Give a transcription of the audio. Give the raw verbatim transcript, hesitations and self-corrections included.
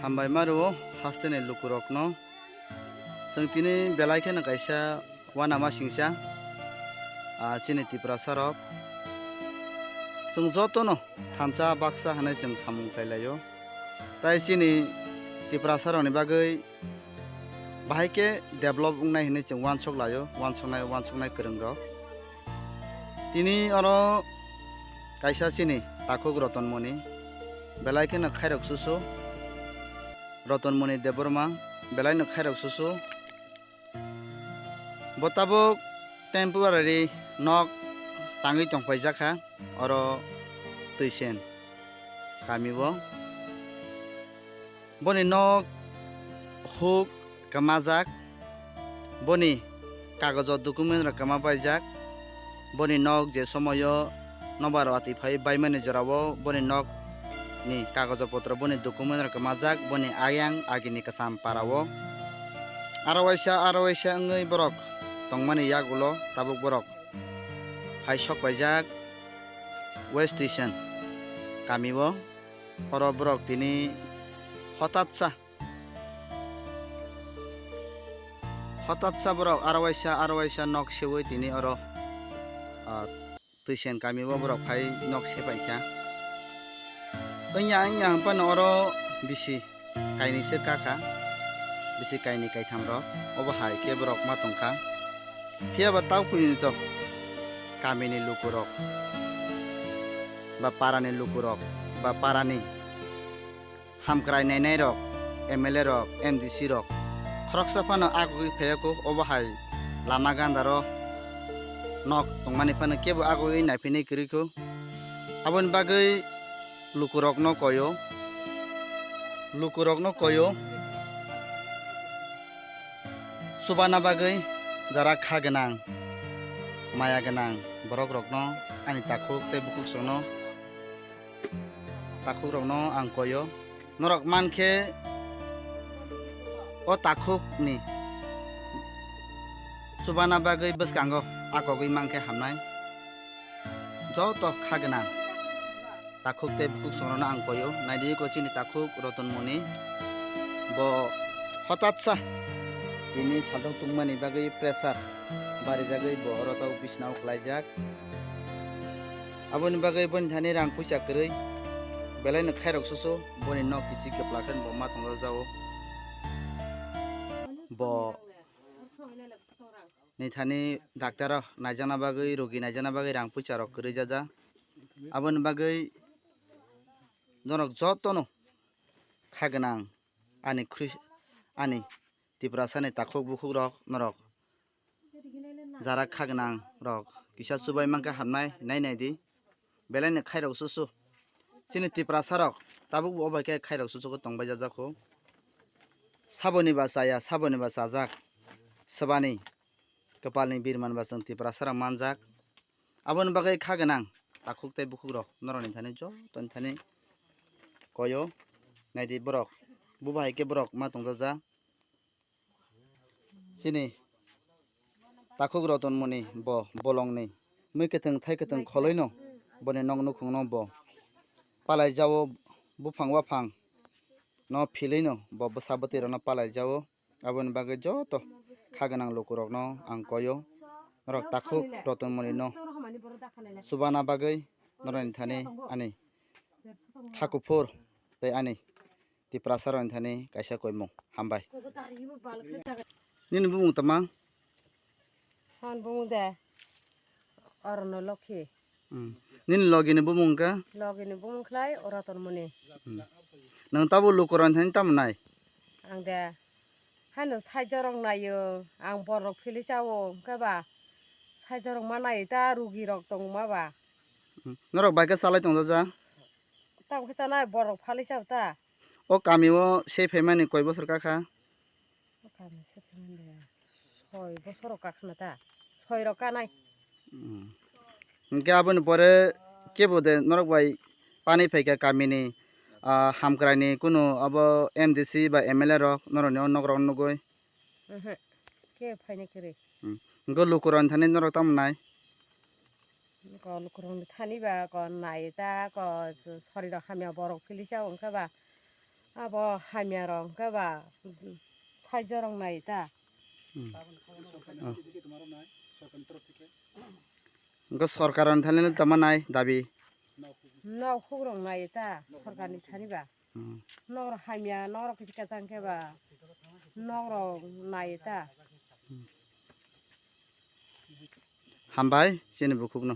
Hambai ma rwo hasteni lukurokno. Chwng tini belai kheno kaisa uanama singcha, ah, chini Tiprasa rok. Chwng jotono thansa baksa hwnwi chwng samung khlai laio. Tai chini Tiprasa rokni bagwi bahai khe develop wngnai hwnwi chwng uansuk laio, uansuknai, uansuknai kwrwng rok. Tini oro kaisa chini takhuk Rotonmoni, belai kheno khairok susu, Rotonmoni Debbarma, belai no khairok susu. Bo tabuk temporary nok tangwi tongpaijak kha oro Twisen kami o. Boni nok huk kwmajak, boni kagojo document rok kwma paijak, boni nok je somoyo nobar watwi phai baimani jorao boni nok ni kagojo potro boni document rok kwmajak, boni ayang agini kwcham parao. Aro waisa, aro waisa wngwi borok tongmani yagulo tabuk borok hai sok paijak West Station kami o. Oro borok tini hotatsa, hotatsa borok aro waisa, aro waisa nok seui tini oro, ah, Twisen kami o borok phai nok sepai kha. Wngya, wngya hwnphano oro bisi kainwi se kha kha, bisi kainwi kaitham rok, obo hai khe borok ma tong kha. Phiya ba tao phuini to kamini lukurok, ba parani lukurok, ba parani hamkrai nainai rok, M L A rok, M D C rok khoroksa phano agugwi phaiya kho, obo hai lama gandaro nok tongmani phano kebo agugwi naiphinwi kwrwi kho. Aboni bagwi lukurokno koyo, lukurokno koyo. Chubana bagwi jara kha gwnang, maya gwnang borok rokno ani takhuk tei bukhuk songno, takhuk rokno ang koyo. Norok mankhe o takhuk ni chubana bagwi bwskango akogwi mankhe hamnai. Joto kha gwnang takhuk tei bukhuk songrokno ang koyo. Naidi ko chini takhuk Rotonmoni, bo hotatsa tini salthok tungmani bagwi pressure barijagwi bo oro tau bisnao khlaijak. Aboni bagwi boni thani rang puisa kwrwi, belai no khairok susu, boni nok kisi kwpla khe bo ma tongjago. Bo ni thani doctor o naijakna bagwi, rogi naijakna bagwi rang puisa rok kwrwi jaja. Aboni bagwi norok jotono kha gwnang ani Khris-, ani Tiprasa ni takhuk bukhuk rok norok jara kha gwnang rok kisa chubai mankha hamnai nai nai di. Belai ni khairok susu. Chini Tiprasa rok tabuk bo obai khe khairok susu khe tongbai jajak kho. Saboni ba chaya, saboni ba chajak. Swbani kwpalni birman ba chwng Tiprasa rok manjak. Aboni bagwi kha gwnang takhuk tei bukhuk rok norokni thani jotoni thani koyo. Naidi borok, bubo hai khe borok ma tongjaja. Chini takhuk Rotonmoni bo bolongni mui kwthwng thai kwthwng kholoino boni nok nukhungno bo palai jao, buphang waphang no philwino bo bwsa bwtwi rokno palai jao. Aboni bagwi joto kha gwnang lukurokno ang koyo, norok takhuk Rotonmoni no chubana bagwi norokni thani ani kha kuphur tei ani Tiprasa rokni thani kaisa koimung. Hambai. Nini bumung tama? Han bumung de. Orono Lokhi. Hmm. Nini logi ni bumung khe? Logi ni bumung khlai Rotonmoni. Hmm. Nang tabo lukurok thani tamo nai? Ang de. Haino saijorok naio, ang borok philwi chao, hwnkhe ba saijorok ma nai ta, rugi rok tongma ba. Hmm. Norok bai khe chalai tongjaja? Tamo khe chanai borok phalwi chao ta. O kami o se phaimani koi bosor kakha? O kami se phaimani de soi bosor rok kakhna ta, soi rok kanai. Hmm. Hwnkhe aboni pore kebo de norok bai pani phaikha kamini, ah, hamkraini kunu abo M D C ba M L A rok norokni o nok rok nugui? Oho, kebo phainai kwrwi. Hmm. Hwnkhe lukurokni thani norok tamo nai? Ko lukurokni thani ba ko nai ta ko sori rok hamya borok philwi chao hwnkhe ba Abo hamya rok hwnkhe ba, saijo rok nai ta. Hmm. Oh. Hwnkhe sorkar ni thani tamo nai dabi? Nok hukrok nai ta, sorkar ni thani ba. Hmm. Nok rok hamya, nok rok kisa kachang khe ba, nok rok nai ta. Hambai, chini bukhuk no.